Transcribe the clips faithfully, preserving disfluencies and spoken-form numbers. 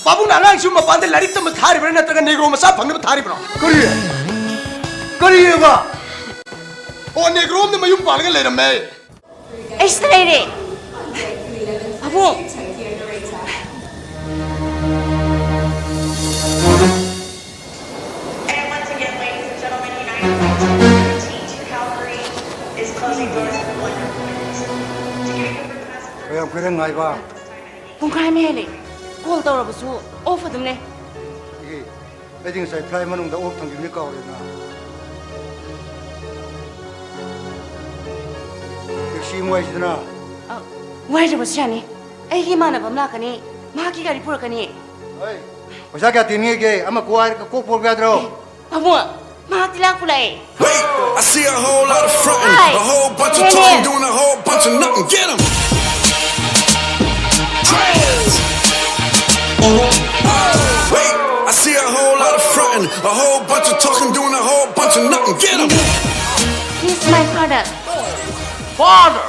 ꯄꯥꯕꯨꯡꯅ ꯑꯉꯥꯡꯁꯤꯕꯨ ꯃꯄꯥꯟꯗ ꯂꯥꯏꯔꯤꯛ ꯇꯝꯕ ꯊꯥꯔꯤꯕ꯭ꯔꯥ, ꯅꯠꯇ꯭ꯔꯒ ꯅꯦꯒ꯭ꯔꯣ ꯃꯆꯥ ꯐꯪꯅꯕ ꯊꯥꯔꯤꯕ꯭ꯔꯣ? ꯀꯔꯤ? ꯀꯔꯤꯑꯕ? ꯑꯣ, ꯅꯦꯒ꯭ꯔꯣ ꯑꯃꯗ ꯃꯌꯨꯝ ꯄꯥꯜꯂꯒ ꯂꯩꯔꯝꯃꯦ꯫ ꯑꯩ ꯁꯤꯗ ꯂꯩꯔꯦ꯫ ꯄꯥꯕꯨꯡ! And once again, ladies and gentlemen, United Flight seven thirteen to Calgary is closing doors in one minute. To give you passengers ꯀꯌꯥꯝ ꯀꯨꯏꯔꯦ ꯉꯥꯏꯕ? ꯄꯨꯡꯈꯥꯏ ꯑꯃ ꯍꯦꯜꯂꯦ꯫ ꯀꯣꯜ ꯇꯧꯔꯕꯁꯨ ꯑꯣꯐ ꯑꯗꯨꯝ ꯂꯩ꯫ ꯑꯦ, ꯑꯩꯗꯤ ꯉꯁꯥꯏ ꯐ꯭ꯂꯥꯏꯠ ꯃꯅꯨꯡꯗ ꯑꯣꯐ ꯊꯝꯈꯤꯕꯅꯤ ꯀꯥꯎꯔꯦꯅ꯫ ꯇꯦꯛꯁꯤ ꯑꯃꯨꯛ ꯋꯥꯏꯁꯤꯗꯅ꯫ ꯑ, ꯋꯥꯏꯗ꯭ꯔꯕꯁꯨ ꯌꯥꯅꯤ꯫ ꯑꯩꯒꯤ ꯏꯃꯥꯟꯅꯕ ꯑꯃ ꯂꯥꯛꯀꯅꯤ꯫ ꯃꯍꯥꯛꯀꯤ ꯒꯥꯔꯤ ꯄꯨꯔꯛꯀꯅꯤ꯫ ꯍꯣꯏ, ꯄꯩꯁꯥ ꯀꯌꯥ ꯇꯤꯡꯉꯤꯒꯦ? ꯑꯃ ꯀꯣꯛ ꯍꯥꯏꯔꯒ ꯀꯣꯛ ꯄꯨꯔꯛꯄ ꯌꯥꯗ꯭ꯔꯣ? ꯑꯦ, ꯄꯥꯕꯨꯡ, ꯃꯍꯥꯛꯇꯤ ꯂꯥꯛꯄꯨ ꯂꯥꯛꯑꯦ꯫ Wait, I see a whole lot of frontin', hi, a whole bunch of talking, doing a whole bunch of nothing. Get 'em! Wait, I see a whole lot of frontin', a whole bunch of talking, doing a whole bunch of nothing. Get 'em! He's my father. Father!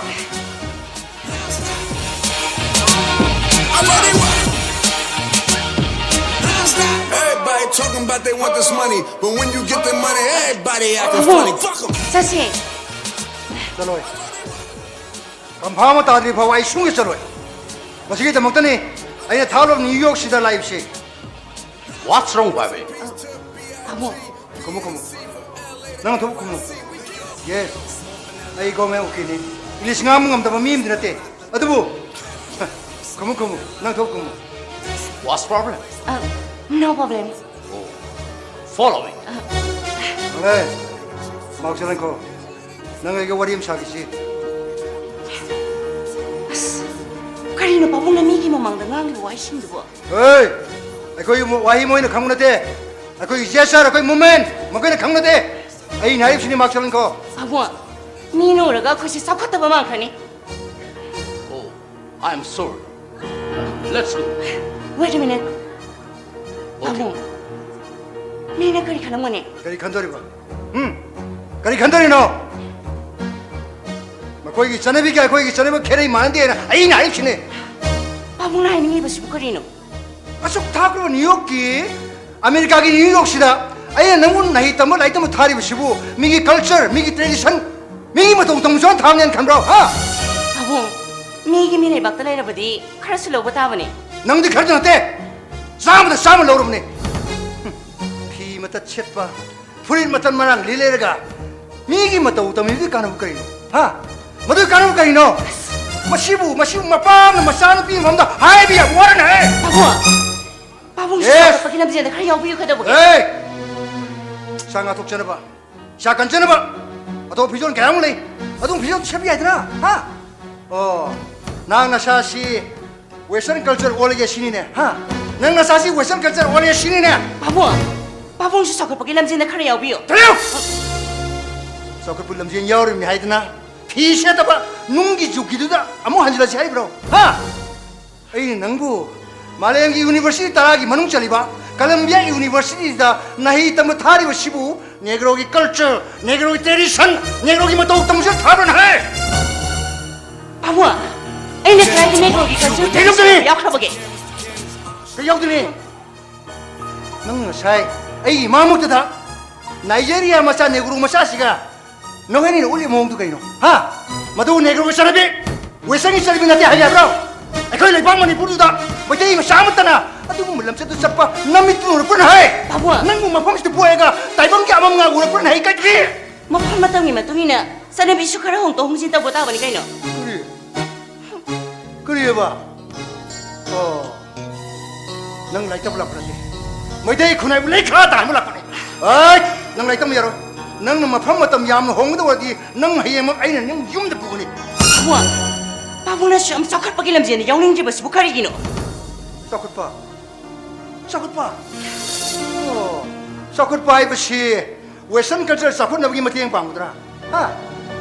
Everybody talking about they want this money, but when you get the money, everybody acting funny. Fuck 'em. ꯆꯠꯁꯦ꯫ ꯆꯠꯂꯣꯏ꯫ Confirm ꯑꯃ ꯇꯥꯗ꯭ꯔꯤ ꯐꯥꯎꯕ ꯑꯩ ꯁꯨꯡꯆꯠ ꯆꯠꯂꯣꯏ꯫ ꯃꯁꯤꯒꯤꯗꯃꯛꯇꯅꯤ ꯑꯩꯅ ꯊꯥꯎ ꯂꯝ ꯅ꯭ꯌꯨ ꯌꯣꯔꯛꯁꯤꯗ ꯂꯥꯛꯏꯕꯁꯦ꯫ What's wrong, baby? ꯇꯥꯃꯣ꯫ ꯈꯨꯝꯃꯨ, ꯈꯨꯝꯃꯨ꯫ ꯅꯪ ꯊꯣꯛꯄ ꯈꯨꯝꯃꯨ꯫ Yes, ꯑꯩ ꯒꯣꯔꯃꯦꯟ ꯎꯀꯤꯜꯅꯤ꯫ ꯏꯪꯂꯤꯁ ꯉꯥꯡꯕ ꯉꯝꯗꯕ ꯃꯤ ꯑꯃꯗꯤ ꯅꯠꯇꯦ꯫ ꯑꯗꯨꯕꯨ, ꯈꯨꯝꯃꯨ, ꯈꯨꯝꯃꯨ꯫ ꯅꯪ ꯊꯣꯛꯄ ꯈꯨꯝꯃꯨ꯫ What's problem? ꯑ, no problem. Oh, follow me. ꯍꯣꯏ, ꯃꯥꯛꯁ ꯂꯪꯈꯣ꯫ ꯅꯪ ꯑꯩꯒ ꯋꯥꯔꯤ ꯑꯃ ꯁꯥꯈꯤꯁꯤ꯫ ꯑꯁ, ꯀꯔꯤꯅꯣ ꯄꯥꯕꯨꯡꯅ ꯃꯤꯒꯤ ꯃꯃꯥꯡꯗ ꯉꯥꯡꯂꯤꯕ ꯋꯥꯍꯩꯁꯤꯡꯗꯨꯕꯣ? ꯍꯣꯏ! ꯑꯩꯈꯣꯏ ꯃꯣ-, ꯋꯥꯍꯩ ꯃꯣꯏꯅ ꯈꯪꯕ ꯅꯠꯇꯦ꯫ ꯑꯩꯈꯣꯏꯒꯤ ꯖꯦꯁꯆꯔ, ꯑꯩꯈꯣꯏ ꯃꯨꯚꯃꯦꯟꯠ ꯃꯈꯣꯏꯅ ꯈꯪꯕ ꯅꯠꯇꯦ꯫ ꯑꯩꯅ ꯍꯥꯏꯔꯤꯕꯁꯤꯅꯤ, ꯃꯥꯛꯁ ꯂꯪꯈꯣ꯫ ꯄꯥꯕꯨꯡ, ꯃꯤꯅ ꯎꯔꯒ ꯑꯩꯈꯣꯏꯁꯦ ꯆꯥꯎꯈꯠꯇꯕ ꯃꯥꯟꯈ꯭ꯔꯅꯤ꯫ Oh, I'm sorry. Let's go. Wait a minute. Okay. ꯄꯥꯕꯨꯡ, ꯃꯤꯅ ꯀꯔꯤ ꯈꯜꯂꯝꯒꯅꯤ? ꯀꯔꯤ ꯈꯟꯗꯣꯔꯤꯕ? ꯎꯝ? ꯀꯔꯤ ꯈꯟꯗꯣꯔꯤꯅꯣ? ꯃꯈꯣꯏꯒꯤ ꯆꯠꯅꯕꯤꯒ ꯑꯩꯈꯣꯏꯒꯤ ꯆꯠꯅꯕꯤ ꯈꯦꯠꯅꯩ ꯃꯥꯟꯅꯗꯦꯅ ꯑꯩꯅ ꯍꯥꯏꯔꯤꯁꯤꯅꯦ꯫ ꯄꯥꯕꯨꯡꯅ ꯍꯥꯏꯅꯤꯡꯉꯤꯕꯁꯤꯕꯨ ꯀꯔꯤꯅꯣ? ꯑꯁꯨꯛ ꯊꯥꯈ꯭ꯔꯕ ꯅ꯭ꯌꯨ ꯌꯣꯔꯛꯀꯤ, ꯑꯃꯦꯔꯤꯀꯥꯒꯤ ꯅ꯭ꯌꯨ ꯌꯣꯔꯛꯁꯤꯗ ꯑꯩꯅ ꯅꯪꯕꯨ ꯅꯍꯩ ꯇꯝꯕ, ꯂꯥꯏꯔꯤꯛ ꯇꯝꯕ ꯊꯥꯔꯤꯕꯁꯤꯕꯨ ꯃꯤꯒꯤ ꯀꯜꯆꯔ, ꯃꯤꯒꯤ ꯇ꯭ꯔꯦꯗꯤꯁꯟ, ꯃꯤꯒꯤ ꯃꯇꯧ ꯇꯝꯕꯁꯨ ꯊꯥꯕꯅꯦꯅ ꯈꯟꯕ꯭ꯔꯣ? ꯍꯥ? ꯄꯥꯕꯨꯡ, ꯃꯤꯒꯤ ꯃꯤꯔꯩꯕꯥꯛꯇ ꯂꯩꯔꯕꯗꯤ ꯈꯔꯁꯨ ꯂꯧꯕ ꯇꯥꯕꯅꯦ꯫ ꯅꯪꯗꯤ ꯈꯔꯗ ꯅꯠꯇꯦ, ꯆꯥꯝꯃꯗ ꯆꯥꯝꯃ ꯂꯧꯔꯕꯅꯦ꯫ ꯍꯨꯝ, ꯐꯤ ꯃꯇꯠ ꯁꯦꯠꯄ, ꯐꯨꯔꯤꯠ ꯃꯇꯠ ꯃꯔꯥꯡ ꯂꯤ ꯂꯩꯔꯒ ꯃꯤꯒꯤ ꯃꯇꯧ ꯇꯝꯃꯤꯕꯗꯨ ꯀꯥꯟꯅꯕ ꯀꯔꯤꯅꯣ? ꯍꯥ? ꯃꯗꯨ ꯀꯥꯟꯅꯕ ꯀꯔꯤꯅꯣ? ꯃꯁꯤꯕꯨ, ꯃꯁꯤꯕꯨ ꯃꯄꯥ ꯑꯃꯅ ꯃꯆꯥꯅꯨꯄꯤ ꯑꯃꯃꯝꯗ ꯍꯥꯏꯕ ꯌꯥꯕ ꯋꯥꯔꯅꯦ꯫ ꯄꯥꯕꯨꯡ, ꯄꯥꯕꯨꯡꯁꯨ ꯌꯦꯁ꯫ ꯆꯥꯎꯈꯠꯄꯒꯤ ꯂꯝꯖꯦꯜꯗ ꯈꯔ ꯌꯥꯎꯕꯤꯌꯨ ꯀꯩꯗꯧꯕꯒꯦ? ꯑꯦ! ꯏꯁꯥ ꯉꯥꯛꯊꯣꯛꯆꯅꯕ, ꯏꯁꯥ ꯀꯟꯖꯅꯕ ꯑꯇꯣꯞꯄ ꯐꯤꯖꯣꯜ ꯀꯌꯥ ꯑꯃ ꯂꯩ꯫ ꯑꯗꯨꯝ ꯐꯤꯖꯣꯜ ꯁꯦꯠꯄ ꯌꯥꯏꯗꯅ, ꯍꯥ? ꯑꯣ, ꯅꯪ ꯅꯁꯥꯁꯤ ꯋꯦꯁꯇꯔꯟ ꯀꯜꯆꯔ ꯑꯣꯜꯂꯒꯦ ꯁꯤꯅꯤꯅꯦ, ꯍꯥ? ꯅꯪ ꯅꯁꯥꯁꯤ ꯋꯦꯁꯇꯔꯟ ꯀꯜꯆꯔ ꯑꯣꯜꯂꯒꯦ ꯁꯤꯅꯤꯅꯦ? ꯄꯥꯕꯨꯡ, ꯄꯥꯕꯨꯡꯁꯨ ꯆꯥꯎꯈꯠꯄꯒꯤ ꯂꯝꯖꯦꯜꯗ ꯈꯔ ꯌꯥꯎꯕꯤꯌꯨ꯫ ꯊꯤꯌꯨ! ꯆꯥꯎꯈꯠꯄ ꯂꯝꯖꯦꯜ ꯌꯥꯎꯔꯤꯕꯅꯤ ꯍꯥꯏꯗꯅ ꯐꯤ ꯁꯦꯠꯇꯕ ꯅꯨꯡꯒꯤ ꯖꯨꯛꯀꯤꯗꯨꯗ ꯑꯃꯨꯛ ꯍꯟꯖꯤꯜꯂꯁꯤ ꯍꯥꯏꯕ꯭ꯔꯣ? ꯍꯥ? ꯑꯩꯅ ꯅꯪꯕꯨ ꯃꯥꯂꯦꯝꯒꯤ ꯌꯨꯅꯤꯚꯔꯁꯤꯇꯤ ꯇꯔꯥꯒꯤ ꯃꯅꯨꯡ ꯆꯜꯂꯤꯕ ꯀꯂꯝꯕꯤꯌꯥ ꯌꯨꯅꯤꯚꯔꯁꯤꯇꯤꯗ ꯅꯍꯩ ꯇꯝꯕ ꯊꯥꯔꯤꯕꯁꯤꯕꯨ ꯅꯦꯒ꯭ꯔꯣꯒꯤ ꯀꯜꯆꯔ, ꯅꯦꯒ꯭ꯔꯣꯒꯤ ꯇ꯭ꯔꯦꯗꯤꯁꯟ, ꯅꯦꯒ꯭ꯔꯣꯒꯤ ꯃꯇꯧ ꯇꯝꯕꯁꯨ ꯊꯥꯕ꯭ꯔꯅ ꯍꯥꯏ? ꯄꯥꯕꯨꯡ, ꯑꯩꯅ ꯀꯗꯥꯏꯗ ꯅꯦꯒ꯭ꯔꯣꯒꯤ ꯀꯜꯆꯔ ꯀꯩꯗꯧꯗꯣꯔꯤ? ꯌꯥꯎꯈ꯭ꯔꯕꯒꯦ? ꯀꯩ ꯌꯥꯎꯗꯣꯔꯤ? ꯅꯪ ꯉꯁꯥꯏ ꯑꯩꯒꯤ ꯏꯃꯥꯃꯛꯇꯗ ꯅꯥꯏꯖꯦꯔꯤꯌꯥ ꯃꯆꯥ, ꯅꯦꯒ꯭ꯔꯣ ꯃꯆꯥꯁꯤꯒ ꯅꯈꯣꯏꯅꯤꯅ ꯎꯠꯂꯤ ꯃꯑꯣꯡꯗꯨ ꯀꯩꯅꯣ? ꯍꯥ? ꯃꯗꯨ ꯅꯦꯒ꯭ꯔꯣꯒꯤ ꯆꯠꯅꯕꯤ, ꯋꯦꯁꯇꯔꯟꯒꯤ ꯆꯠꯅꯕꯤ ꯅꯠꯇꯦ ꯍꯥꯏꯕ ꯌꯥꯕ꯭ꯔꯣ? ꯑꯩꯈꯣꯏ ꯂꯩꯕꯥꯛ ꯃꯅꯤꯄꯨꯔꯗꯨꯗ ꯃꯩꯇꯩ ꯃꯆꯥ ꯑꯃꯠꯇꯅ ꯑꯗꯨꯒꯨꯝꯕ ꯂꯝꯆꯠꯇ ꯆꯠꯄ ꯅꯃꯤꯠꯇꯨ ꯎꯔꯛꯄ꯭ꯔꯅ ꯍꯥꯏ? ꯄꯥꯕꯨꯡ! ꯅꯪꯕꯨ ꯃꯐꯝꯁꯤꯗ ꯄꯣꯛꯑꯒ ꯇꯥꯏꯕꯪꯒꯤ ꯑꯃꯝ ꯉꯥ ꯎꯔꯛꯄ꯭ꯔꯅ ꯍꯥꯏ? ꯀꯔꯤ? ꯃꯐꯝ ꯃꯇꯝꯒꯤ ꯃꯇꯨꯡ ꯏꯟꯅ ꯆꯠꯅꯕꯤꯁꯨ ꯈꯔ ꯍꯣꯡꯗꯣꯛ ꯍꯣꯡꯖꯤꯟ ꯇꯧꯕ ꯇꯥꯕꯅꯤ ꯀꯩꯅꯣ꯫ ꯀꯔꯤ? ꯀꯔꯤꯑꯕ? ꯑꯣ, ꯅꯪ ꯂꯥꯏꯔꯤꯛ ꯇꯝꯕ ꯂꯥꯛꯄ ꯅꯠꯇꯦ꯫ ꯃꯩꯇꯩ ꯈꯨꯟꯅꯥꯏꯕꯨ ꯂꯩꯈꯥ ꯇꯥꯍꯟꯕ ꯂꯥꯛꯄꯅꯦ꯫ ꯑꯩ, ꯅꯪ ꯂꯥꯏꯔꯤꯛ ꯇꯝꯕ ꯌꯥꯔꯣꯏ꯫ ꯅꯪꯅ ꯃꯐꯝ ꯃꯇꯝ ꯌꯥꯝꯅ ꯍꯣꯡꯒꯗꯕ ꯑꯣꯏꯔꯗꯤ ꯅꯪ ꯍꯌꯦꯡꯃꯛ ꯑꯩꯅ ꯅꯪ ꯌꯨꯝꯗ ꯄꯨꯒꯅꯤ꯫ ꯄꯥꯕꯨꯡ, ꯄꯥꯕꯨꯡꯅ ꯑꯁꯨꯛ ꯌꯥꯝ ꯆꯥꯎꯈꯠꯄꯒꯤ ꯂꯝꯖꯦꯜꯗ ꯌꯥꯎꯅꯤꯡꯗ꯭ꯔꯤꯕꯁꯤꯕꯨ ꯀꯔꯤꯒꯤꯅꯣ? ꯆꯥꯎꯈꯠꯄ? ꯆꯥꯎꯈꯠꯄ? ꯑꯣ, ꯆꯥꯎꯈꯠꯄ ꯍꯥꯏꯕꯁꯤ ꯋꯦꯁꯇꯔꯟ ꯀꯜꯆꯔ ꯆꯥꯎꯈꯠꯅꯕꯒꯤ ꯃꯇꯦꯡ ꯄꯥꯡꯒꯗ꯭ꯔꯥ? ꯍꯥ?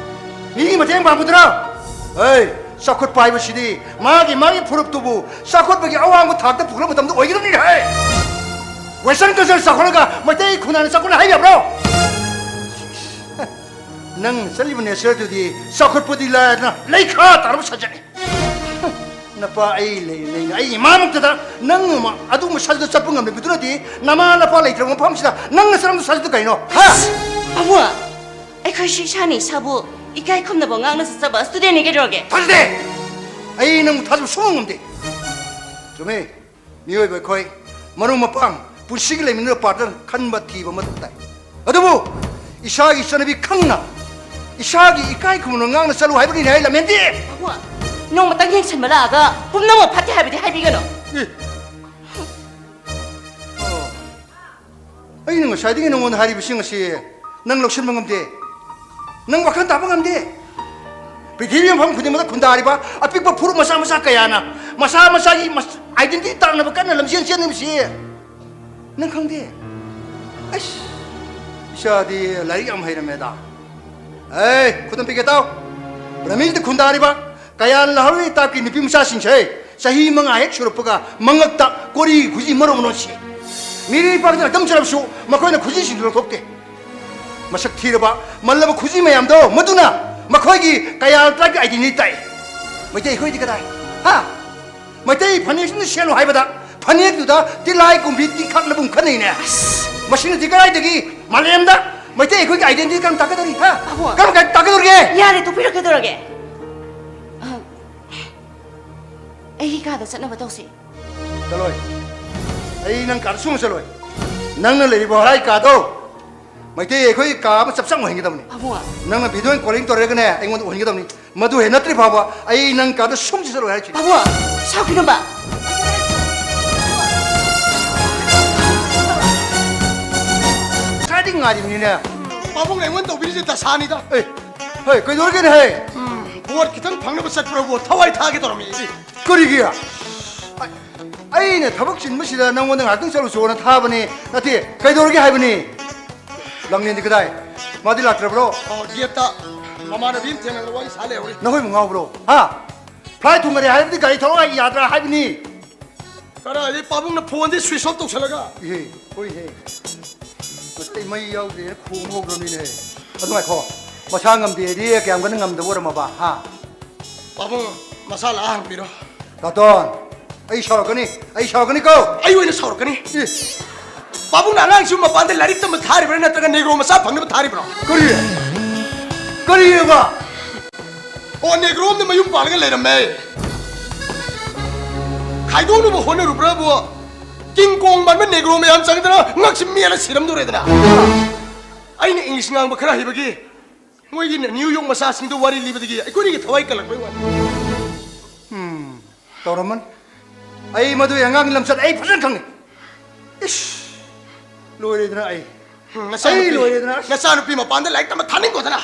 ꯃꯤꯒꯤ ꯃꯇꯦꯡ ꯄꯥꯡꯒꯗ꯭ꯔꯥ? ꯑꯩ, ꯆꯥꯎꯈꯠꯄ ꯍꯥꯏꯕꯁꯤꯗꯤ ꯃꯥꯒꯤ, ꯃꯥꯒꯤ ꯐꯨꯔꯨꯞꯇꯨꯕꯨ ꯆꯥꯎꯈꯠꯄꯒꯤ ꯑꯋꯥꯡꯕ ꯊꯥꯛꯇ ꯄꯨꯈꯠꯂꯕ ꯃꯇꯝꯗ ꯑꯣꯏꯒꯗꯕꯅꯤ ꯍꯦ! ꯋꯦꯁꯇꯔꯟ ꯀꯜꯆꯔ ꯆꯥꯎꯈꯠꯂꯒ ꯃꯩꯇꯩ ꯈꯨꯟꯅꯥꯏꯅ ꯆꯥꯎꯈꯠꯂꯦ ꯍꯥꯏ ꯌꯥꯕ꯭ꯔꯣ? ꯅꯪꯅ ꯆꯠꯂꯤꯕ ꯅꯦꯆꯔꯗꯨꯗꯤ ꯆꯥꯎꯈꯠꯄꯗꯤ ꯂꯥꯏꯔꯗꯅ ꯂꯩꯈꯥ ꯇꯥꯔꯕ ꯁꯥꯖꯠꯅꯤ꯫ ꯅꯄꯥ ꯑꯩ ꯂꯩ ꯂꯩꯅ ꯑꯩ ꯏꯃꯥꯃꯛꯇꯗ ꯅꯪ ꯑꯃ ꯑꯗꯨꯒꯨꯝꯕ ꯁꯥꯖꯗ ꯆꯠꯄ ꯉꯝꯂꯤꯕꯗꯨꯅꯗꯤ ꯅꯃꯥ ꯅꯄꯥ ꯂꯩꯇ꯭ꯔꯕ ꯃꯐꯝꯁꯤꯗ ꯅꯪꯅ ꯆꯠꯂꯝꯗ ꯁꯥꯖꯗ ꯀꯩꯅꯣ? ꯍꯥ? ꯄꯥꯕꯨꯡ, ꯑꯩꯈꯣꯏ ꯁꯤ ꯏꯁꯥꯅ ꯏꯁꯥꯕꯨ ꯏꯀꯥꯏ ꯈꯨꯝꯅꯕ ꯉꯥꯡꯅ ꯆꯠꯆꯕ studentꯅꯤ ꯀꯩꯗꯧꯔꯒꯦ? ꯊꯥꯖꯗꯦ! ꯑꯩ ꯅꯪꯕꯨ ꯊꯥꯖꯕ ꯁꯨꯡꯉꯝ ꯉꯝꯗꯦ꯫ ꯆꯨꯝꯃꯦ꯫ ꯃꯤꯑꯣꯏꯕ ꯑꯩꯈꯣꯏ ꯃꯔꯨꯞ ꯃꯄꯥꯡ ꯄꯨꯟꯁꯤꯒꯤ ꯂꯩꯃꯤꯟꯅꯕ partner ꯈꯟꯕ ꯊꯤꯕ ꯃꯊꯧ ꯇꯥꯏ꯫ ꯑꯗꯨꯕꯨ ꯏꯁꯥꯒꯤ ꯆꯠꯅꯕꯤ ꯈꯪꯅ ꯏꯁꯥꯒꯤ ꯏꯀꯥꯏ ꯈꯨꯝꯅꯕ ꯉꯥꯡꯅ ꯆꯠꯂꯨ ꯍꯥꯏꯕꯅꯤꯅꯦ ꯑꯩ ꯂꯝꯍꯦꯟꯗꯦ꯫ ꯄꯥꯕꯨꯡ, ꯅꯣꯡꯃꯇꯪ ꯌꯦꯡꯁꯤꯟꯕ ꯂꯥꯛꯑꯒ ꯄꯨꯝꯅꯃꯛ ꯐꯠꯇꯦ ꯍꯥꯏꯕꯗꯤ ꯍꯥꯏꯕꯤꯒꯅꯨ꯫ ꯑꯦ꯫ ꯑꯣ꯫ ꯑꯩꯅ ꯉꯁꯥꯏꯗꯒꯤ ꯅꯉꯣꯟꯗ ꯍꯥꯏꯔꯤꯕꯁꯤꯡ ꯑꯁꯤ ꯅꯪ ꯂꯧꯁꯤꯟꯕ ꯉꯝꯗꯦ꯫ ꯅꯪ ꯋꯥꯈꯜ ꯇꯥꯕ ꯉꯝꯗꯦ꯫ ꯄ꯭ꯔꯤꯊꯤꯕꯤ ꯃꯐꯝ ꯈꯨꯗꯤꯡꯃꯛꯇ ꯈꯨꯟꯗꯥꯔꯤꯕ ꯑꯄꯤꯛꯄ ꯐꯨꯔꯨꯞ ꯃꯆꯥ ꯃꯆꯥ ꯀꯌꯥꯅ ꯃꯁꯥ ꯃꯁꯥꯒꯤ ꯃꯁ-, identity ꯇꯥꯛꯅꯕ ꯀꯟꯅ ꯂꯝꯖꯦꯟ ꯆꯦꯟꯅꯔꯤꯕꯁꯤ ꯅꯪ ꯈꯪꯗꯦ? ꯑꯩꯁ, ꯏꯆꯥꯗꯤ ꯂꯥꯏꯔꯤꯛ ꯌꯥꯝ ꯍꯩꯔꯝꯃꯦꯗ꯫ ꯑꯦ, ꯈꯨꯗꯝ ꯄꯤꯒꯦ ꯇꯥꯎ꯫ ꯕ꯭ꯔꯍꯃꯤꯁꯤꯗ ꯈꯨꯟꯗꯥꯔꯤꯕ ꯀꯌꯥꯜ ꯂꯍꯧꯔꯤ ꯇꯥꯞꯀꯤ ꯅꯨꯄꯤ ꯃꯆꯥꯁꯤꯡꯁꯦ ꯆꯍꯤ ꯃꯉꯥ ꯍꯦꯛ ꯁꯨꯔꯛꯄꯒ ꯃꯉꯛꯇ ꯀꯣꯔꯤ ꯈꯨꯖꯤ ꯃꯔꯣꯟ ꯃꯔꯣꯟ ꯁꯤ꯫ ꯃꯤꯔꯦꯝ ꯄꯥꯛꯇ ꯑꯗꯨꯝ ꯆꯠꯂꯕꯁꯨ ꯃꯈꯣꯏꯅ ꯈꯨꯖꯤꯁꯤꯡꯗꯨ ꯂꯧꯊꯣꯛꯇꯦ꯫ ꯃꯁꯛ ꯊꯤꯔꯕ ꯃꯜꯂꯕ ꯈꯨꯖꯤ ꯃꯌꯥꯝꯗꯣ ꯃꯗꯨꯅ ꯃꯈꯣꯏꯒꯤ ꯀꯌꯥꯜ ꯇ꯭ꯔꯥꯏꯕꯀꯤ identity ꯇꯥꯛꯏ꯫ ꯃꯩꯇꯩ ꯑꯩꯈꯣꯏꯗꯤ ꯀꯗꯥꯏ? ꯍꯥ? ꯃꯩꯇꯩ ꯐꯅꯦꯛꯁꯤꯅ ꯁꯦꯠꯂꯨ ꯍꯥꯏꯕꯗ ꯐꯅꯦꯛꯇꯨꯗ ꯇꯤꯜꯂꯥꯏ ꯀꯨꯝꯕꯤ ꯇꯤꯟꯈꯥꯛꯅꯕꯨꯡ ꯈꯟꯅꯩꯅꯦ꯫ ꯑꯁ! ꯃꯁꯤꯅꯗꯤ ꯀꯗꯥꯏꯗꯒꯤ ꯃꯥꯂꯦꯝꯗ ꯃꯩꯇꯩ ꯑꯩꯈꯣꯏꯒꯤ identity ꯀꯔꯝ ꯇꯥꯛꯀꯗꯧꯔꯤ? ꯍꯥ? ꯑꯕꯣ! ꯀꯔꯝ ꯀꯥꯏ ꯇꯥꯛꯀꯗꯧꯔꯤꯒꯦ? ꯌꯥꯔꯦ, ꯇꯣꯛꯄꯤꯔꯣ, ꯀꯩꯗꯧꯔꯒꯦ? ꯑ, ꯑꯩꯒꯤ ꯀꯥꯗ ꯆꯠꯅꯕ ꯇꯧꯁꯤ꯫ ꯆꯠꯂꯣꯏ꯫ ꯑꯩ ꯅꯪ ꯀꯥꯗ ꯁꯨꯡ ꯆꯠꯂꯣꯏ꯫ ꯅꯪꯅ ꯂꯩꯔꯤꯕ ꯍꯣꯔꯥꯏ ꯀꯥꯗꯣ ꯃꯩꯇꯩ ꯑꯩꯈꯣꯏ ꯀꯥ ꯑꯃ ꯆꯞ ꯆꯥꯅ ꯑꯣꯏꯍꯟꯒꯗꯕꯅꯤ꯫ ꯑꯕꯨꯡꯉꯣ꯫ ꯅꯪꯅ video calling ꯇꯧꯔꯒꯅꯦ ꯑꯩꯉꯣꯟꯗ ꯎꯍꯟꯒꯗꯕꯅꯤ꯫ ꯃꯗꯨ ꯍꯦꯛ ꯅꯠꯇ꯭ꯔꯤ ꯐꯥꯎꯕ ꯑꯩ ꯅꯪ ꯀꯥꯗ ꯁꯨꯡ ꯆꯠꯂꯣꯏ ꯍꯥꯏꯁꯤꯅꯤ꯫ ꯑꯕꯨꯡꯉꯣ, ꯁꯥꯎꯈꯤꯅꯣꯕ꯫ ꯉꯁꯥꯏꯗꯒꯤ ꯉꯥꯏꯔꯤꯕꯅꯤꯅꯦ꯫ ꯄꯥꯕꯨꯡ ꯑꯩꯉꯣꯟꯗ ꯇꯧꯕꯤꯔꯤꯁꯦ ꯗꯁꯥꯅꯤꯗ꯫ ꯑꯦ, ꯍꯣꯏ, ꯀꯩꯗꯧꯔꯒꯦꯅꯦ, ꯍꯦ? ꯎꯝ, vote ꯈꯤꯇꯪ ꯐꯪꯅꯕ ꯆꯠꯄ꯭ꯔꯕꯨ ꯊꯋꯥꯏ ꯊꯥꯒꯦ ꯇꯧꯔꯝꯃꯤ꯫ ꯀꯔꯤꯒꯤ? ꯑ-, ꯑꯩꯅ ꯊꯕꯛ ꯆꯤꯟꯕꯁꯤꯗ ꯅꯪꯉꯣꯟꯗ ꯉꯥꯏꯍꯥꯛꯇꯪ ꯆꯠꯂꯨꯆꯣꯅ ꯊꯥꯕꯅꯤ꯫ ꯅꯠꯇꯦ, ꯀꯩꯗꯧꯔꯒꯦ ꯍꯥꯏꯕꯅꯤ? ꯂꯪꯂꯦꯟꯗꯤ ꯀꯗꯥꯏ? ꯃꯥꯗꯤ ꯂꯥꯛꯇ꯭ꯔꯕ꯭ꯔꯣ? ꯑꯣ, gateꯇ ꯃꯃꯥꯟꯅꯕꯤ ꯑꯃ ꯊꯦꯡꯅꯗꯅ ꯋꯥꯔꯤ ꯁꯥ ꯂꯩꯍꯧꯔꯤ꯫ ꯅꯈꯣꯏꯕꯨ ꯉꯥꯎꯕ꯭ꯔꯣ? ꯍꯥ? Flight ꯊꯨꯡꯒꯔꯦ ꯍꯥꯏꯔꯕꯗꯤ ꯒꯥꯔꯤ ꯊꯧꯔꯛꯑ ꯌꯥꯗ꯭ꯔꯥ ꯍꯥꯏꯕꯅꯤ꯫ ꯀꯗꯥꯏꯗꯩ ꯄꯥꯕꯨꯡꯅ phoneꯗꯤ switch off ꯇꯧꯁꯜꯂꯒ? ꯏꯍꯦ, ꯍꯣꯏꯍꯦ꯫ ꯃꯁꯤ ꯃꯩ ꯌꯥꯎꯗ꯭ꯔꯦꯅ ꯈꯣꯡ ꯍꯧꯈ꯭ꯔꯕꯅꯤꯅꯦ꯫ ꯑꯗꯨ ꯉꯥꯏꯈꯣ, ꯃꯁꯥ ꯉꯝꯗꯦꯗꯤ ꯀꯌꯥꯝ ꯀꯟꯅ ꯉꯝꯗꯕ ꯑꯣꯏꯔꯝꯃꯕ, ꯍꯥ? ꯄꯥꯕꯨꯡ, ꯃꯁꯥ ꯂꯥꯛꯑ ꯍꯪꯕꯤꯔꯣ꯫ ꯇꯥꯇꯣꯟ, ꯑꯩ ꯁꯥꯎꯔꯛꯀꯅꯤ, ꯑꯩ ꯁꯥꯎꯔꯛꯀꯅꯤꯀꯣ꯫ ꯑꯩ ꯑꯣꯏꯅ ꯁꯥꯎꯔꯛꯀꯅꯤ꯫ ꯏ, ꯄꯥꯕꯨꯡꯅ ꯑꯉꯥꯡꯁꯤꯕꯨ ꯃꯄꯥꯟꯗ ꯂꯥꯏꯔꯤꯛ ꯇꯝꯕ ꯊꯥꯔꯤꯕ꯭ꯔꯥ ꯅꯠꯇ꯭ꯔꯒ ꯅꯦꯒ꯭ꯔꯣ ꯃꯆꯥ ꯐꯪꯅꯕ ꯊꯥꯔꯤꯕ꯭ꯔꯣ? ꯀꯔꯤ? ꯀꯔꯤꯑꯕ? ꯑꯣ, ꯅꯦꯒ꯭ꯔꯣ ꯑꯃꯗ ꯃꯌꯨꯝ ꯄꯥꯜꯂꯒ ꯂꯩꯔꯝꯃꯦ꯫ ꯈꯥꯏꯗꯣꯛꯅꯕ ꯍꯣꯠꯅꯔꯨꯕ꯭ꯔꯥꯕꯨ ꯀꯤꯡ ꯀꯣꯡ ꯃꯥꯟꯕ ꯅꯦꯒ꯭ꯔꯣ ꯃꯌꯥꯝ ꯆꯪꯗꯅ ꯉꯛꯁꯤ ꯃꯦꯠꯂ ꯁꯤꯔꯝꯗꯣꯔꯦꯗꯅ꯫ ꯑꯩꯅ ꯏꯪꯂꯤꯁ ꯉꯥꯡꯕ ꯈꯔ ꯍꯩꯕꯒꯤ ꯃꯣꯏꯒꯤ ꯅ꯭ꯌꯨ ꯌꯣꯔꯛ ꯃꯆꯥꯁꯤꯡꯗꯨ ꯋꯥꯔꯤ ꯂꯤꯕꯗꯒꯤ ꯑꯩꯈꯣꯏꯅꯤꯒꯤ ꯊꯋꯥꯏ ꯀꯜꯂꯛꯄꯩ ꯋꯥꯅꯤ꯫ ꯎꯝ, ꯇꯧꯔꯝꯃꯅꯤ꯫ ꯑꯩ ꯃꯗꯨꯒꯤ ꯑꯉꯥꯡꯒꯤ ꯂꯝꯆꯠ ꯑꯩ ꯐꯖꯅ ꯈꯪꯉꯤ꯫ ꯏꯁ! ꯂꯣꯏꯔꯦꯗꯅ ꯑꯩ꯫ ꯎꯝ, ꯑꯩ ꯅꯆꯥꯅꯨꯄꯤ, ꯂꯣꯏꯔꯦꯗꯅ꯫ ꯅꯆꯥꯅꯨꯄꯤ ꯃꯄꯥꯟꯗ ꯂꯥꯏꯔꯤꯛ ꯇꯝꯕ ꯊꯥꯅꯤꯡꯀꯣꯗꯅ꯫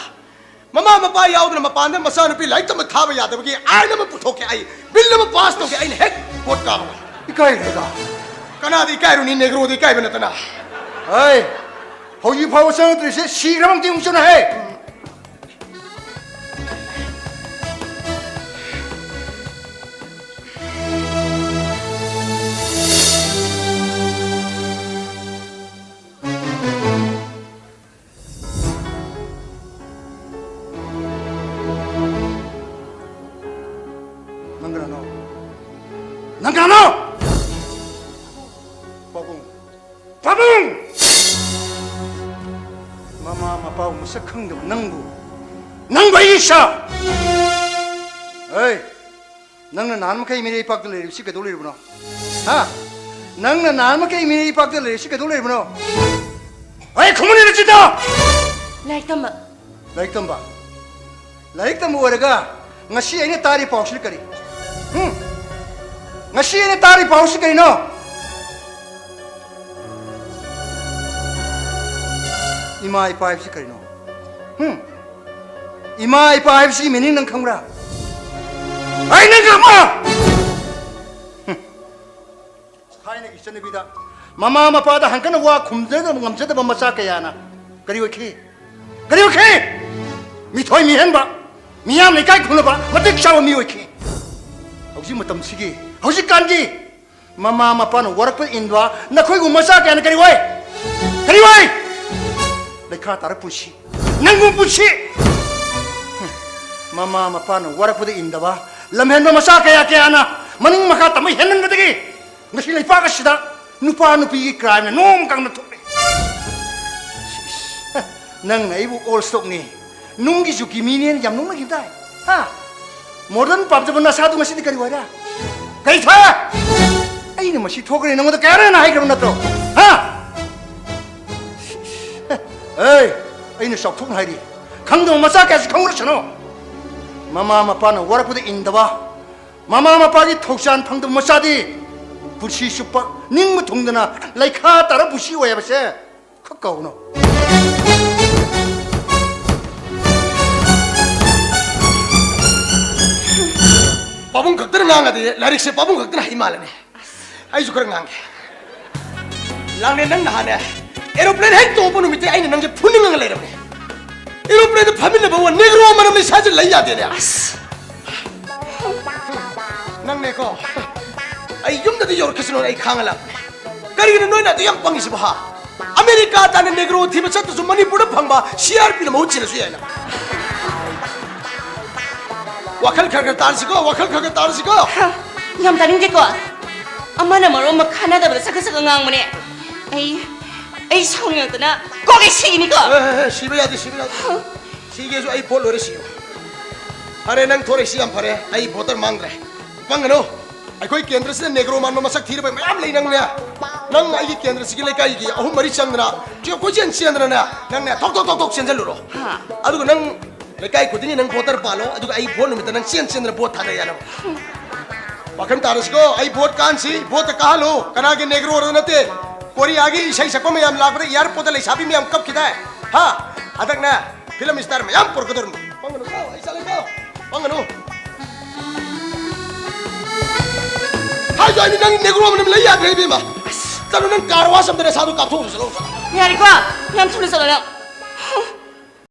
ꯃꯃꯥ ꯃꯄꯥ ꯌꯥꯎꯗꯅ ꯃꯄꯥꯟꯗ ꯃꯆꯥꯅꯨꯄꯤ ꯂꯥꯏꯔꯤꯛ ꯇꯝꯕ ꯊꯥꯕ ꯌꯥꯗꯕꯒꯤ ꯑꯥꯏꯟ ꯑꯃ ꯄꯨꯊꯣꯛꯀꯦ ꯑꯩ꯫ ꯕꯤꯜ ꯑꯃ ꯄꯥꯁ ꯇꯧꯒꯦ ꯑꯩꯅ ꯍꯦꯛ ꯚꯣꯠ ꯀꯥꯕꯒ꯫ ꯏꯀꯥꯏꯔꯦꯗ꯫ ꯀꯅꯥꯗ ꯏꯀꯥꯏꯔꯨꯅꯤ, ꯅꯦꯒ꯭ꯔꯣꯗ ꯏꯀꯥꯏꯕ ꯅꯠꯇꯅ꯫ ꯍꯩ! ꯍꯧꯖꯤꯛ ꯐꯥꯎꯕ ꯆꯪꯉꯛꯇ꯭ꯔꯤꯁꯦ ꯁꯤꯈ꯭ꯔꯕ ꯑꯝꯇ ꯌꯦꯡꯉꯨ ꯆꯠꯅ ꯍꯦ! ꯅꯪ ꯀꯅꯥꯅꯣ? ꯅꯪ ꯀꯅꯥꯅꯣ? ꯄꯥꯕꯨꯡ! ꯄꯥꯕꯨꯡ! ꯃꯃꯥ ꯃꯄꯥꯕꯨ ꯃꯁꯛ ꯈꯪꯗꯕ ꯅꯪꯕꯨ, ꯅꯪꯕꯨ ꯑꯩ ꯏꯁꯥ! ꯍꯩ! ꯅꯪꯅ ꯅꯍꯥꯟ ꯃꯈꯩ ꯃꯤꯔꯩ ꯄꯥꯛꯇ ꯂꯩꯔꯤꯕꯁꯤ ꯀꯩꯗꯧ ꯂꯩꯔꯤꯕꯅꯣ? ꯍꯥ? ꯅꯪꯅ ꯅꯍꯥꯟ ꯃꯈꯩ ꯃꯤꯔꯩ ꯄꯥꯛꯇ ꯂꯩꯔꯤꯕꯁꯤ ꯀꯩꯗꯧ ꯂꯩꯔꯤꯕꯅꯣ? ꯑꯩ ꯈꯨꯃꯟ ꯅꯆꯤꯟꯗ! ꯂꯥꯏꯔꯤꯛ ꯇꯝꯕ꯫ ꯂꯥꯏꯔꯤꯛ ꯇꯝꯕ? ꯂꯥꯏꯔꯤꯛ ꯇꯝꯕ ꯑꯣꯏꯔꯒ ꯉꯁꯤ ꯑꯩꯅ ꯇꯥꯔꯤ ꯄꯥꯎꯁꯤꯅ ꯀꯔꯤ? ꯍꯨꯝ? ꯉꯁꯤ ꯑꯩꯅ ꯇꯥꯔꯤ ꯄꯥꯎꯁꯤ ꯀꯔꯤꯅꯣ? ꯏꯃꯥ ꯏꯄꯥ ꯍꯥꯏꯕꯁꯤ ꯀꯔꯤꯅꯣ? ꯍꯨꯝ? ꯏꯃꯥ ꯏꯄꯥ ꯍꯥꯏꯕꯁꯤꯒꯤ ꯃꯤꯅꯤꯡ ꯅꯪ ꯈꯪꯕ꯭ꯔꯥ? ꯑꯩ ꯅꯪ ꯈꯪꯕ꯭ꯔꯥ? ꯍꯨꯝ꯫ ꯊꯥꯏꯅꯒꯤ ꯆꯠꯅꯕꯤꯗ ꯃꯃꯥ ꯃꯄꯥꯗ ꯍꯪꯀꯅ ꯋꯥ ꯈꯨꯝꯖꯗꯕ ꯉꯝꯖꯗꯕ ꯃꯆꯥ ꯀꯌꯥꯅ ꯀꯔꯤ ꯑꯣꯏꯈꯤ? ꯀꯔꯤ ꯑꯣꯏꯈꯤ? ꯃꯤꯊꯣꯏ ꯃꯤꯍꯦꯟꯕ, ꯃꯤꯌꯥꯝꯅ ꯏꯀꯥꯏ ꯈꯨꯝꯅꯕ ꯃꯇꯤꯛ ꯆꯥꯕ ꯃꯤ ꯑꯣꯏꯈꯤ꯫ ꯍꯧꯖꯤꯛ ꯃꯇꯝꯁꯤꯒꯤ, ꯍꯧꯖꯤꯛꯀꯥꯟꯒꯤ ꯃꯃꯥ ꯃꯄꯥꯅ ꯋꯥꯔꯛꯄ ꯏꯟꯕ ꯅꯈꯣꯏꯒꯨꯝꯕ ꯃꯆꯥ ꯀꯌꯥꯅ ꯀꯔꯤ ꯑꯣꯏ? ꯀꯔꯤ ꯑꯣꯏ? ꯂꯩꯈꯥ ꯇꯥꯔ ꯄꯨꯟꯁꯤ, ꯅꯪꯒꯨꯝ ꯄꯨꯟꯁꯤ꯫ ꯃꯃꯥ ꯃꯄꯥꯅ ꯋꯥꯔꯛꯄꯗ ꯏꯟꯗꯕ ꯂꯝꯍꯦꯟꯕ ꯃꯆꯥ ꯀꯌꯥ ꯀꯌꯥꯅ ꯃꯅꯤꯡ ꯃꯈꯥ ꯇꯝꯕ ꯍꯦꯟꯃꯟꯕꯗꯒꯤ ꯉꯁꯤ ꯂꯩꯄꯥꯛ ꯑꯁꯤꯗ ꯅꯨꯄꯥ ꯅꯨꯄꯤꯒꯤ crimeꯅ ꯅꯣꯡ ꯀꯪꯅ ꯊꯣꯛꯂꯦ꯫ ꯅꯪꯅ ꯑꯩꯕꯨ old stockꯅꯤ, ꯅꯨꯡꯒꯤ ꯖꯨꯒꯤ ꯃꯤꯅꯦꯅ ꯌꯥꯝ ꯅꯣꯛꯅꯈꯤꯕꯗꯥꯏ? ꯍꯥ? Modern ꯄꯥꯝꯖꯕ ꯅꯁꯥꯗꯨ ꯉꯁꯤꯗꯤ ꯀꯔꯤ ꯑꯣꯏꯔꯦ? ꯀꯔꯤ ꯊꯣꯛꯑꯦ? ꯑꯩꯅ ꯃꯁꯤ ꯊꯣꯛꯈ꯭ꯔꯦ ꯅꯉꯣꯟꯗ ꯀꯌꯥꯔꯛ ꯍꯥꯏꯈ꯭ꯔꯕ ꯅꯠꯇ꯭ꯔꯣ? ꯍꯥ? ꯑꯦ, ꯑꯩꯅ ꯆꯥꯎꯊꯣꯛꯅ ꯍꯥꯏꯔꯤ, ꯈꯪꯗꯕ ꯃꯆꯥ ꯀꯌꯥꯁꯤ ꯈꯪꯉꯨꯔꯁꯅꯨ꯫ ꯃꯃꯥ ꯃꯄꯥꯅ ꯋꯥꯔꯛꯄꯗ ꯏꯟꯗꯕ, ꯃꯃꯥ ꯃꯄꯥꯒꯤ ꯊꯧꯖꯥꯟ ꯐꯪꯗꯕ ꯃꯆꯥꯗꯤ ꯄꯨꯟꯁꯤ ꯆꯨꯞꯄ ꯅꯤꯡꯕ ꯊꯨꯡꯗꯅ ꯂꯩꯈꯥ ꯇꯥꯔ ꯄꯨꯟꯁꯤ ꯑꯣꯏ ꯍꯥꯏꯕꯁꯦ ꯈꯛ ꯀꯥꯎꯅꯨ꯫ ꯄꯥꯕꯨꯡ ꯈꯛꯇꯅ ꯉꯥꯡꯉꯗꯤ ꯂꯥꯏꯔꯤꯛꯁꯦ ꯄꯥꯕꯨꯡ ꯈꯛꯇꯅ ꯍꯩ ꯃꯥꯜꯂꯅꯤ꯫ ꯑꯩꯁꯨ ꯈꯔ ꯉꯥꯡꯒꯦ꯫ ꯂꯥꯡꯂꯦ, ꯅꯪ ꯅꯍꯥꯟꯅꯦ aeroplane ꯍꯦꯛ ꯇꯣꯡꯉꯛꯄ ꯅꯨꯃꯤꯠꯇꯩ ꯑꯩꯅ ꯅꯪꯁꯦ ꯐꯨꯅꯤꯡꯉꯒ ꯂꯩꯔꯕꯅꯦ꯫ Aeroplaneꯗ ꯐꯝꯃꯤꯟꯅꯕ ꯋꯥ, Negro ꯃꯅꯝꯅ ꯏꯁꯥꯁꯦ ꯂꯩ ꯌꯥꯗꯦꯅꯦ꯫ ꯑꯁ꯫ ꯅꯪꯅꯦꯀꯣ, ꯑꯩ ꯌꯨꯝꯗꯗꯤ ꯌꯧꯔꯛꯈꯤꯁꯅꯨ, ꯑꯩ ꯈꯥꯡꯉ ꯂꯥꯛꯄꯅꯦ꯫ ꯀꯔꯤꯒꯤꯅꯣ ꯅꯣꯏꯅ ꯑꯗꯨ ꯌꯥꯝ ꯄꯪꯉꯤꯁꯤꯕꯣ, ꯍꯥ? ꯑꯃꯦꯔꯤꯀꯥ ꯇꯥꯟꯅ Negro ꯊꯤꯕ ꯆꯠꯇ꯭ꯔꯁꯨ ꯃꯅꯤꯄꯨꯔꯗ ꯐꯪꯕ CRPꯅ ꯃꯍꯨꯠ ꯁꯤꯜꯂꯁꯨ ꯌꯥꯏꯅ꯫ ꯋꯥꯈꯜ ꯈꯔ ꯈꯔ ꯇꯥꯔꯁꯤꯀꯣ, ꯋꯥꯈꯜ ꯈꯔ ꯈꯔ ꯇꯥꯔꯁꯤꯀꯣ꯫ ꯍ, ꯌꯥꯝ ꯇꯥꯅꯤꯡꯗꯦꯀꯣ꯫ ꯑꯃꯅ ꯃꯔꯣꯟ ꯑꯃ ꯈꯟꯅꯗꯕꯗ ꯆꯒꯠ ꯆꯒꯠ ꯉꯥꯡꯕꯅꯦ꯫ ꯑꯩ, ꯑꯩ ꯁꯥꯎꯅꯤꯡꯉꯛꯇꯅ ꯀꯣꯛ ꯑꯩ ꯁꯤꯒꯅꯤꯀꯣ꯫ ꯑꯦ, ꯑꯦ, ꯑꯦ, ꯁꯤꯕ ꯌꯥꯗꯦ, ꯁꯤꯕ ꯌꯥꯗꯦ꯫ ꯁꯤꯒꯦꯁꯨ ꯑꯩ vote ꯂꯣꯏꯔꯦ, ꯁꯤꯌꯨ꯫ ꯐꯔꯦ, ꯅꯪ ꯊꯣꯔꯛꯏꯁꯤ ꯌꯥꯝ ꯐꯔꯦ, ꯑꯩ voter ꯃꯥꯡꯗ꯭ꯔꯦ꯫ ꯄꯪꯒꯅꯨ꯫ ꯑꯩꯈꯣꯏ ꯀꯦꯟꯗ꯭ꯔꯁꯤꯗ Negro ꯃꯥꯟꯕ ꯃꯁꯛ ꯊꯤꯔꯕ ꯃꯌꯥꯝ ꯂꯩ꯫ ꯅꯪꯅꯦ, ꯅꯪ ꯑꯩꯒꯤ ꯀꯦꯟꯗ꯭ꯔꯁꯤꯒꯤ ꯂꯩꯀꯥꯏꯒꯤ ꯑꯍꯨꯝ ꯃꯔꯤ ꯆꯪꯗꯅ ꯀꯣꯏꯆꯦꯟ ꯆꯦꯟꯗꯅꯅꯦ, ꯅꯪꯅꯦ ꯊꯣꯛ ꯊꯣꯛ ꯊꯣꯛ ꯊꯣꯛ ꯆꯦꯟꯁꯤꯜꯂꯨꯔꯣ꯫ ꯍꯥ꯫ ꯑꯗꯨꯒ ꯅꯪ ꯂꯩꯀꯥꯏ ꯈꯨꯗꯤꯡꯒꯤ ꯅꯪ voter ꯄꯥꯜꯂꯣ, ꯑꯗꯨꯒ ꯑꯩ vote ꯅꯨꯃꯤꯠꯇ ꯅꯪ ꯆꯦꯟ ꯆꯦꯟꯗꯅ vote ꯊꯥꯗ ꯌꯥꯅꯕ꯫ ꯋꯥꯈꯜ ꯇꯥꯔꯁꯤꯀꯣ, ꯑꯩ vote ꯀꯥꯍꯟꯁꯤ, voteꯇ ꯀꯥꯍꯜꯂꯨ꯫ ꯀꯅꯥꯒꯤ Negroꯔ ꯅꯠꯇꯦ, ꯀꯣꯔꯤꯌꯥꯒꯤ ꯏꯁꯩ ꯁꯛꯄ ꯃꯌꯥꯝ ꯂꯥꯛꯄꯗ airportꯇ ꯂꯩꯁꯥꯕꯤ ꯃꯌꯥꯝ ꯀꯞꯈꯤꯗꯥꯏ? ꯍꯥ? ꯍꯟꯗꯛꯅꯦ, film star ꯃꯌꯥꯝ ꯄꯨꯔꯛꯀꯗꯧꯔꯤꯅꯤ꯫ ꯄꯪꯒꯅꯨꯀꯣ, ꯑꯩ ꯆꯠꯂꯦꯀꯣ꯫ ꯄꯪꯒꯅꯨ꯫ ꯍꯥꯏꯗꯣ ꯑꯩꯗꯤ ꯅꯪ Negro ꯃꯅꯝ ꯂꯩ ꯌꯥꯗ꯭ꯔꯦ ꯏꯕꯦꯝꯃ꯫ ꯆꯠꯂꯣ, ꯅꯪ car wash ꯑꯝꯇ ꯅꯁꯥꯗꯣ ꯀꯥꯞꯊꯣꯛꯎꯔꯣ, ꯆꯠꯂꯣ, ꯆꯠꯂꯣ꯫ ꯌꯥꯔꯦꯀꯣ, ꯌꯥꯝ ꯊꯨꯅ ꯆꯠꯂꯣ ꯅꯪ꯫